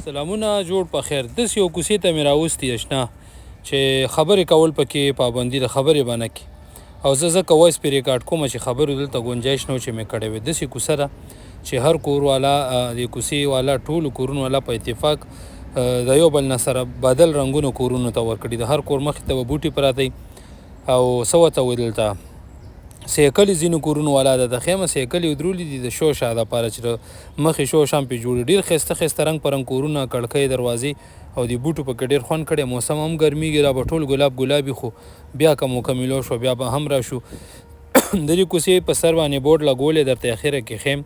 سلامونه جوړ په خیر. داسې یو کوڅې ته مې راوستي اشنا چې خبرې کول پکې پابندي ده، خبرې به نه کې، او زه ځکه وایس پې ریکارډ کوم چې خبرو دلته ګنجایش نه و چې مې کړی وي. داسې کوڅه ده چې هر کور والا د کوڅې والا ټولو کورونو والا په اتفاق د یو بل نه سره بدل رنګونو کورونو ته ورکړي. د هر کور مخې ته به بوټي پراته او څه ورته وایي دلته سیکلې ځینو کورونو والا ده د خیمه سیکلې ودرولې دي د شو شا دپاره چې د مخې شو شام پې جوړي. ډېر ښایسته ښایسته رنګ په رنګ کورونه، کړکۍ، دروازې او د بوټو پکې ډېر خوند کړی. موسم هم ګرمیږي، دا به ټول ګلاب ګلابي، خو بیا که موقع میلو شوه بیا به هم راشو. د دې کوڅې په سر باندې بورډ لګولی درته اخره کې ښیم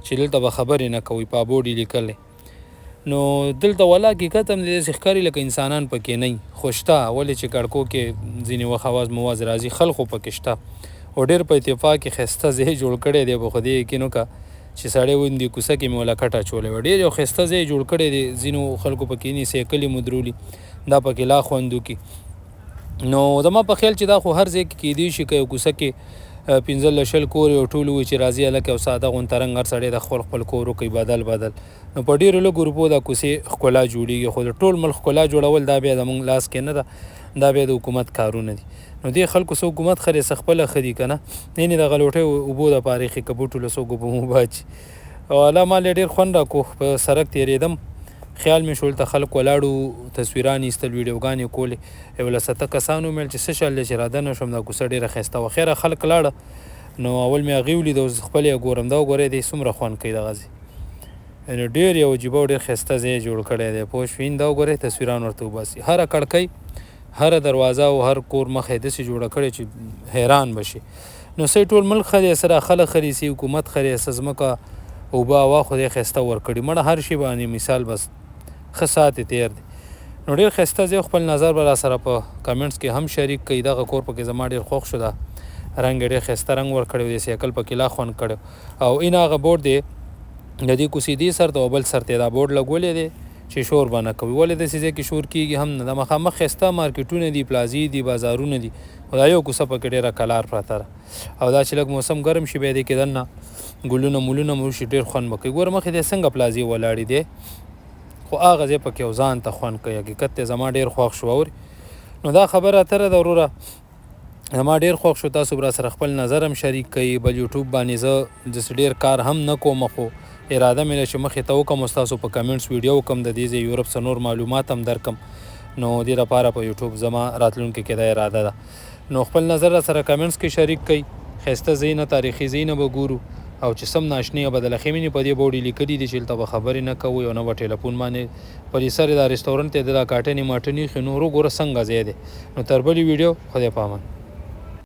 چې دلته به خبرې نه کوئ، په بورډ یې لیکلی. نو دلته ولا حقیقت هم داسې ښکاري لکه انسانان پکې نه وي، خو شته. ولې چې کړکو کې ځینې وخت اواز مواز راځي، خلک خو پکې شته. او ډېر په اتفاق کې ښایسته ځای جوړ کړی دی. په خدای یقین وکړه چې سړی وایي دې کوڅه کې مې ولا کټه اچولې وه. ډېر یو ښایسته ځای جوړ کړی دی. ځینو خلکو پکې نه سایکلې مو درولي، دا پکې لا خوند وکړي. نو زما په خیال چې دا خو هر ځای کې کېدی شي، که یو کوڅه کې 15 20 کور یو ټول وي چې راځي هلکه یو ساده غونته رنګ هر سړی د خپل خپل کور وکړي بدل بدل، نو په ډېرو لږو روپو دا کوڅې ښکلا جوړېږي. خو د ټول ملک ښکلا جوړول دا بیا زموږ لاس کې نه ده، دا بیا د حکومت کارونه دي. نو دې خلکو څه حکومت ښه دی څه خپله ښه دي که نه، یعنې دغه لوټۍ اوبو دپاره ایښې که بوټو له څوک اوبه مو باچي. او الله ما له ډېر خوند راکړو. په سړک تېرېدم خیال مې شو هلته خلک ولاړو، تصویران یې ایستل، ویډیوګانې یې کولې. یو له ست کسانو ویل چې څه شال دی چې رادننه شوم، دا کوڅه ډېره ښایسته وه. خیره خلک لاړه، نو اول مې هغې ولید، اوس خپله یې ګورم. دا وګورئ دی څومره خوند کوي دغه ځای، یعنې ډېر یو عجیبه او ډېر ښایسته ځای جوړ کړی دی، پوه شوې؟ دا وګورئ تصویران ورته وباسي. هره کړکۍ، هره دروازه او هر کور مخه یې داسې جوړه کړې چې حیران به شي. نو څه ټول ملک ښه دی، څه دا خلک ښه دي، څه حکومت ښه دی، څه ځمکه اوبه هوا خدای ښایسته ورکړي. مړه هر شي باندې مثال بس ښه ساعت یې تېر دی. نو ډېر ښایسته ځای. خپل نظر به را سره په کمنټس کې هم شریک کړئ. دغه کور پکې زما ډېر خوښ شو، دا رنګ یې ډېر ښایسته رنګ ورکړی دی، سایکل پکې لا خوند کړی. او ان هغه بورډ دی د دې کوڅې دې سر ته او بل سر ته دا بورډ لګولی دی چې شور به نه کوي. ولې داسې ځای کې شور کېږي هم نه. د مخامخ ښایسته مارکیټونه دي، پلازې دي، بازارونه دي، خو دا یو کوڅه پکې ډېره کلار پرته ده. او دا چې لږ موسم ګرم شي بیا دې کې دننه ګلونه مولونه مو شي، ډېر خوند به کوي. ګوره مخې ته څنګه پلازې ولاړې دي، خو هغه ځای پکې یو ځان ته خوند کوي. حقیقت دی زما ډېر خوښ شو. اوري نو دا خبره اتره ده وروره، زما ډېر خوښ شو. تاسو به راسره خپل نظر هم شریک کړئ. بل یوټیوب باندې زه داسې ډېر کار هم نه کوم، خو اراده مې ده چې مخې ته وکړم او ستاسو په کمنټس ویډیو وکړم، د دې ځای یورپ څه نور معلومات هم درکړم. نو دې لپاره په یوټیوب زما راتلونکي کې دا اراده ده. نو خپل نظر راسره کمنټس کې شریک کړئ. ښایسته ځایونه، تاریخي ځایونه به ګورو، او چې سم ناشنې بدله خیمې په دې بورډ لیکلي دي چې دلته به خبرې نه کوئ او نه به ټلیفون باندې. په دې سر دا رستورانت دی، دا کاټنې ماټنې ایښي. نور وګوره څنګه ځای دی. نو تر بلې ویډیو خدای پامان.